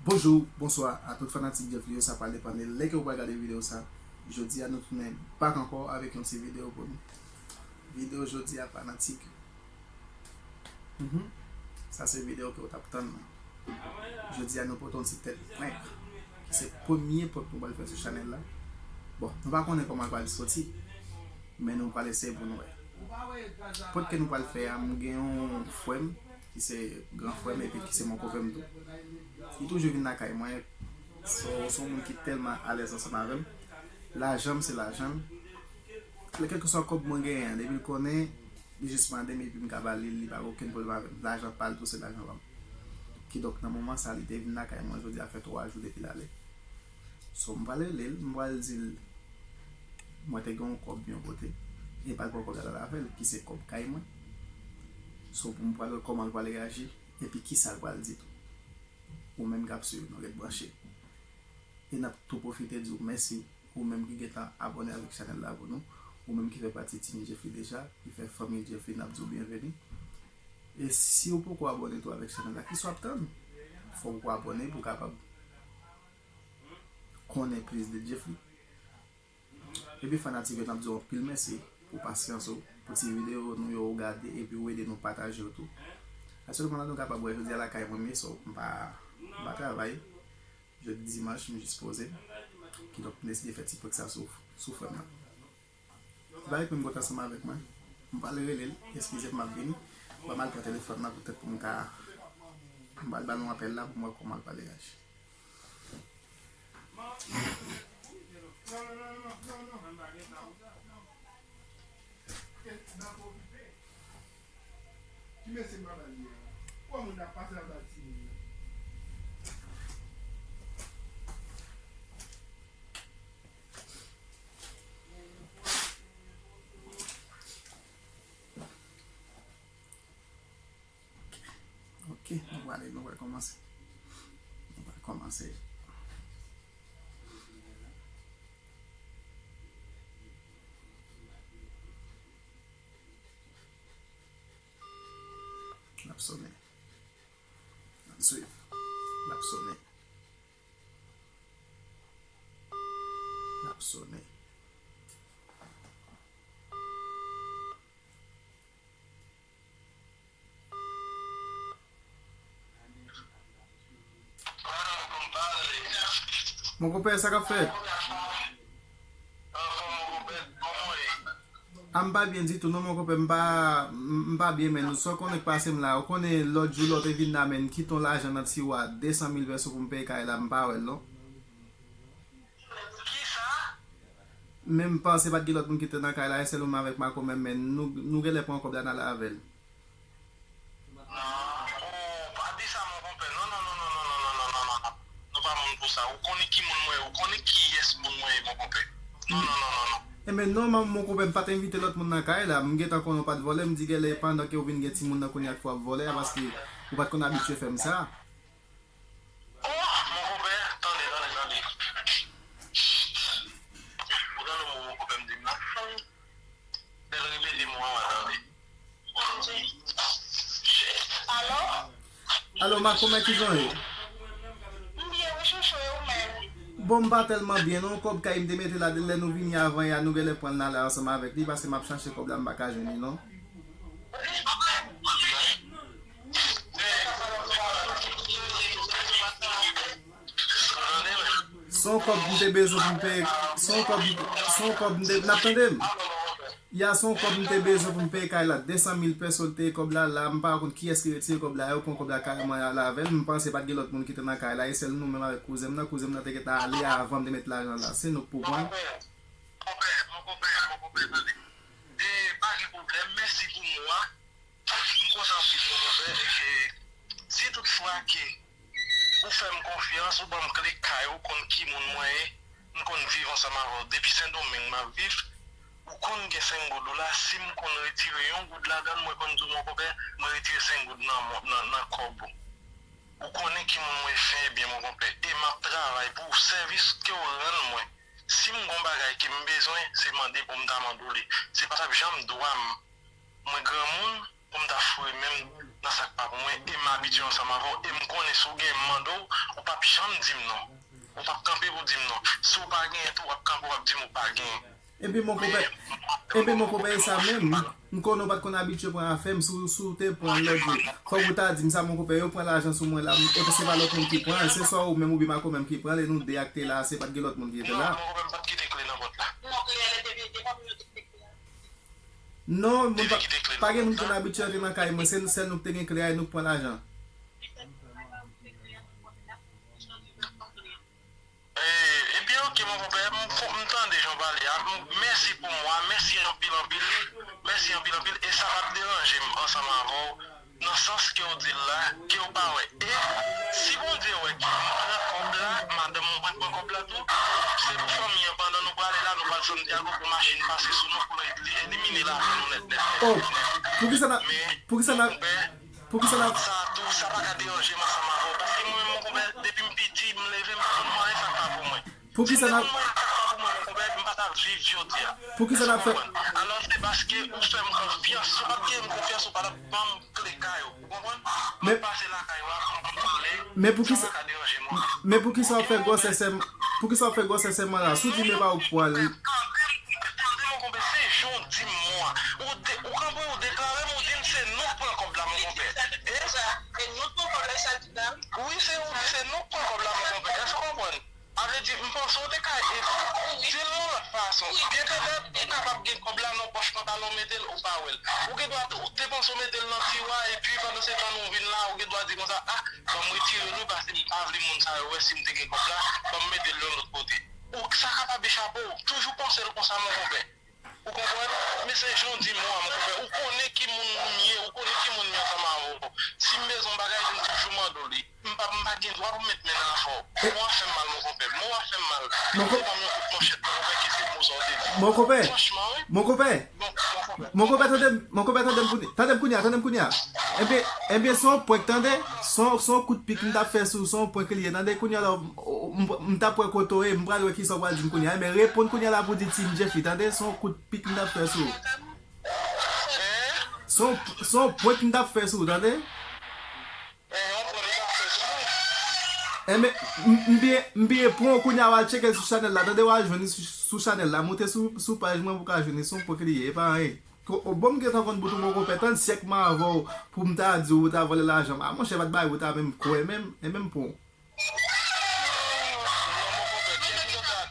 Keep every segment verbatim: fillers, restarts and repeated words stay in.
Bonjou, bonswa a tout fanatik Jeff Lee yo, sa pral depann de lè ke w pral gade videyo sa. Jodi a nou tounen back ankò avèk yon ti videyo pou nou. Videyo jodi a fanatik yo. Mhm. Sa se videyo ke w t ap tann nan. Jodi a nou pote yon ti tèt prank, ki se premye prank nou pral fè sou chanèl la. Bon, nou pa konnen kòman l pral soti, men nou pral eseye pou nou wè. Prank ke nou pral fè a, m gen yon frè m, ki se gran frè m epi ki se mon kopè m tou. Li toujou vin lakay mwen. Se, se yon moun ki tèlman alèz ansanm avè m. Lajan m se lajan m. Kèlkeswa kòb mwen genyen an, depi l konnen, li jis mande m epi m ka ba li l, li pa gen okenn pwoblèm avè m. Lajan pa l tou se lajan pa m. Kidonk, nan moman sa, li te vin lakay mwen, jodi a fè twa jou depi l ale. So, m pral rele l, m pral di l mwen te gen yon kòb yon kote, e pa l pran kòb la l al avè l, ki se kòb kay mwen. So, pou m pral wè kòman l pral reyaji, epi kisa l pral di tou. Ou menm k ap swiv nou, ret branche. E n ap tou pwofite di w mèsi, ou menm ki gentan abòne avèk chanèl la pou nou, ou menm ki fè pati Team Jeffrey deja, ki fè fanmi Jeffrey, n ap di w byenveni. E si w poko abòne tou avèk chanèl la, kisa w ap tann? Fòk ou abòne pou w kapab konnen plis de Jeffrey. Epi fanatik yo, n ap di w anpil mèsi pou pasyans ou, pou ti videyo nou yo ou gade epi ou ede nou pataje yo tou. Aktyèlman la nou kapab wè jodi a lakay mwen m ye, so m pa, m pa travay. Jodi dimanch, m jis poze m. Kidonk, m deside fè ti prank sa sou, sou frè m nan. Li pa reponn, m kontan ansanm avèk mwen. M pral rele l, eskize m, m ap vini. Ban m al pran telefòn nan poutèt pou m ka, m pral ba nou apèl la pou m wè kòman l pral reyaji. Ki mesye m pral ba li a? Kòman moun ap pase anba timoun nan? Ok, nou prale, nou pral kòmanse. Nou pral kòmanse. L ap sonnen. N ap swiv. L ap sonnen. L ap sonnen. Mon konpè, sa k ap fèt? A, m pa byen ditou non, mon konpè, m pa, m, m pa byen, men sa w konnen k pase m la. Ou konnen lòt jou lè w te vin la, men m kite yon lajan nan tiwa, de san mil pèso pou m peye kay la, m pa wè l non. Men m panse pa t gen lòt moun ki te nan kay la, e sèl ou menm avèk makomè m, men nou, nou genlè pran kòb la n ale avè l. Non, oh, pa di sa, mon konpè. Non, non, non. Nou pa moun pou sa. Ou konnen ki moun mwen ye, ou konnen kiyès moun mwen ye, mon konpè. Non, non, non, non, non. Enben non, mon konpè, m pa t envite lòt moun nan kay la. M gentan konnen w pa t vòlè, m di genlè pandan ke w vin gen timoun nan kounye a k fè w ap vòlè a, paske ou pa t konn abitye fè m sa. Oh, mon konpè, tande, tande, tande. Ou tande mo mon konpè m di m la? Bèl repete mo an, tande. Alo? Alo, makomè, kijan w ye? M byen, wi, chouchou, e ou menm? Bon, m pa tèlman byen non, kòb kay m te mete la, lè nou vini avan yè a, nou genlè pran l n ale ansanm avèk li, paske m ap chache kòb la, m pa ka jwenn li non. Se yon kòb m te bezwen pou m peye, se yon kòb, se yon kòb m te, n ap tande m? Ya, se yon kòb m te bezwen pou m peye kay la, de san mil pèso l te ye kòb la, la, m pa konn kiyès ki retire kòb la, yo pran kòb la kareman y ale avè l, m panse pa t gen lòt moun ki te nan kay la, e sèl nou menm avèk kouzen m nan, kouzen m nan te gentan ale avan m te met lajan la, se nou k pou pran l. Mon konpè, mon konpè, tande. E, pa gen pwoblèm, mèsi pou mo a. M kontan anpil, mon konpè, e ke si tout fwa ke ou fè m konfyans, ou ban m kle kay, ou konn ki moun mwen ye, m konn viv ansanm avè w. Depi Sendomeng m ap viv, ou konn gen senk goud ou la, si m konn retire yon goud ladan l, mwen konn di w, mon konpè, mwen retire senk goud nan, nan, nan kòb ou. Ou konnen ki moun mwen ye fen e byen, mon konpè, e m ap travay pou w, sèvis ke w rann mwen. Si m gon bagay ke m bezwen, se mande pou m ta mande w li. Se pa t ap janm dwa m. Mwen granmoun, pou m ta foure men m nan sa k pa pou mwen, e m abitye ansanm avè w, e m konnen si w gen m mande w, ou p ap janm di m non. Ou p ap kanpe pou di m non. Si w pa genyen tou, w ap kanpe, w ap di m ou pa genyen. Epi mon konpè, epi mon konpè, e sa menm. M konnen w pa t konn abitye pran afè m, si w, si w te pran lòt jou, fòk ou ta di m sa, mon konpè, yo pran lajan sou mwen la, epi se pa lòt moun ki pran, se swa ou menm oubyen Marco menm ki pran l, e nou de ak te la, se pa t gen lòt moun ki te la. Non, mon konpè, m pa t kite kle nan pòt la. Non, moun pa, pa gen moun ki konn abitye antre nan kay mwen, se sèl nou k te gen kle a, e nou k pran lajan. Eh, ebyen, ok, mon konpè, m, m tande jan w pale a. M, mèsi pou mo a, mèsi anpil, anpil. Mèsi anpil, anpil. E sa p ap deranje m ansanm avè w, nan sans ke w di l la, ke w pa wè. E si Bondye wè ke m pran kòb la, madanm mwen pran kòb la tou, se pou fanmi an, pandan nou prale la, nou pral Santiago pou machin pase sou nou, pou l elimine lavi nou nèt, nèt, nèt, nèt, nèt. Oh, poukisa n ap, poukisa n ap, poukisa n ap, sa tou, sa pa ka deranje m ansanm avè w. Paske mwen menm, mon konpè, depi m piti, m leve, m pa konn mwayen sa k pa pou mwen. Poukisa n ap, si m te konn mwayen sa k pa pou mwen, mon konpè, m pa t ap viv jodi a. Poukisa n ap fè? Alò, se paske ou fè m konfyans. Si w pa t gen m konfyans, ou pa t ap ban m kle kay ou. Ou konprann? M ap pase lakay ou a, m pale. Men poukisa, sa pa ka deranje mwen. Men poukisa w ap fè gwosè sèm-, poukisa w ap fè gwosè sèman la? Si w di m e pa ou k pran l. Tande, mon konpè, se jan w di m mo a. Ou de-, ou kanpe, ou deklare m, ou di m se nou k pran kòb la, mon konpè. E? E nou k pran kòb la, sa di la? Wi, se ou, se nou k pran kòb la, mon konpè. Èske w konprann? A vle di, m panse w te ka di l yon lòt fason. Byenpetèt, ou kapab gen kòb la nan pòch pantalon, mete l, ou pa wè l. Ou gen dwa, ou te panse w mete l nan tiwa, epi pandan se tan nou vin la, ou gen dwa di konsa, a, ban m retire l wi, paske m pa vle moun sa yo wè si m te gen kòb la, ban m mete l yon lòt kote. Ou, sa kapab echape w, toujou panse l konsa, mon konpè. Ou konprann? Men se jan w di mo a, mon konpè. Ou konnen ki moun m ye, ou konnen ki moun m ye ansanm avè w. Si m bezwen yon bagay, m toujou mande w li. M pa, m pa gen dwa pou m met men nan afè w. Mo a fè m mal, mon konpè. Mo a fè m mal. Ou te ban m yon kout manchèt, mon konpè, ki se mo sa w te di. Mon konpè. Franchman, wi. Mon konpè. Bon, mon konpè. Mon konpè, tande m, mon konpè, tande m kounye, tande m kounye a, tande m kounye a. Ebyen, ebyen, se yon prank, tande. Se yon, se yon kout pik m t ap fè sou, se yon prank li ye, tande. Kounye a la, m, m, m t ap wè kote w ye, m pral wè kisa w pral di m kounye a. Men reponn kounye a la pou di Team Jeffrey, tande. Se yon kout pik m t ap fè sou. Se yon, se yon prank m t ap fè sou ou, tande. Enben, m, m byen, m byen pran w kounye a, w al tcheke l sou chanèl la, tande, w al jwenn li sou, sou chanèl la, moute sou, sou paj mwen pou w ka jwenn li, se yon prank li ye, e pa anyen. Ko-, o, bon, m gentan konn bout ou, mon konpè, tann syèk m avè w pou m ta di w ou ta vòlè lajan m. A, monchè, pa t bay ou ta menm kwè menm, e menm pran w. Non, mon konpè, kè m gentan,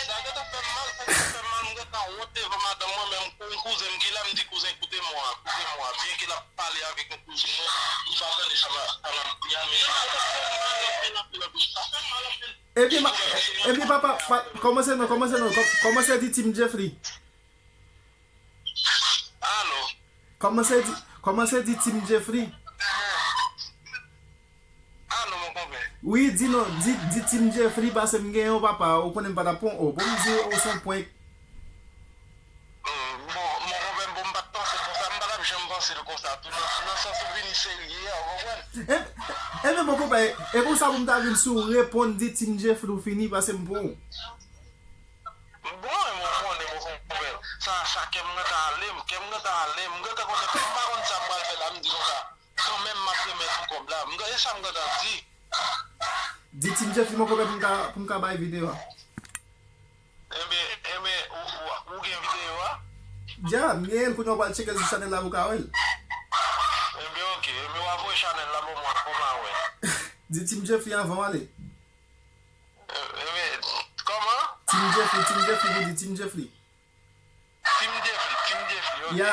sa gentan fè m mal, sa gentan fè m mal, m gentan wont devan madanm mwen, men m, yon kouzen m ki la, m di kouzen, koute mo a, koute mo a, byen ke l ap pale avèk yon kouzin mwen, m pa tande sa m ap, sa m ap di a, men sa gentan fè m mal anpil, anpil, anpil, sa fè m mal anpil. Ebyen, ma-, ebyen, papa, pa, kòmanse non, kòmanse non, kò-, kòmanse di Team Jeffrey. Alo. Kòmanse di, kòmanse di Team Jeffrey. Alo, mon konpè. Wi, di non, di, di Team Jeffrey, paske m gen yon papa, ou konnen m pa t ap pran, o, bon, m di, o, se yon prank. Hmm, bon, mon konpè, bon, m pa t panse l konsa, m pa t ap janm panse l konsa, tou, nan, nan sans ou vini serye a, ou konprann? E, e, men, mon konpè, e konsa pou m ta vin sou reponn di Team Jeffrey ou fini, paske m pran w. Bon, e mwen konnen, mwen konprann. Sa, sa kè m gentan ale, kè m gentan ale, m gentan konnen, m pa konn sa m pral fè la, m di konsa. Kanmenm, m ap remèt ou kòb la. M gen, e sa m gentan di. Di Team Jeffrey, mwen konpè pou m ka, pou m ka bay videyo a. Enben, enben, ou, ou, ou gen videyo a? Dja, m gen l, kounye a w pral tcheke l sou chanèl la pou w ka wè l. Enben, ok, enben, w a voye chanèl la pou mwen, pou m a wè. Di Team Jeffrey anvan w ale. Eh, eh, kòman? Team Jeffrey, Team Jeffrey, li di Team Jeffrey. Team Jeffrey, Team Jeffrey, ok. Ya,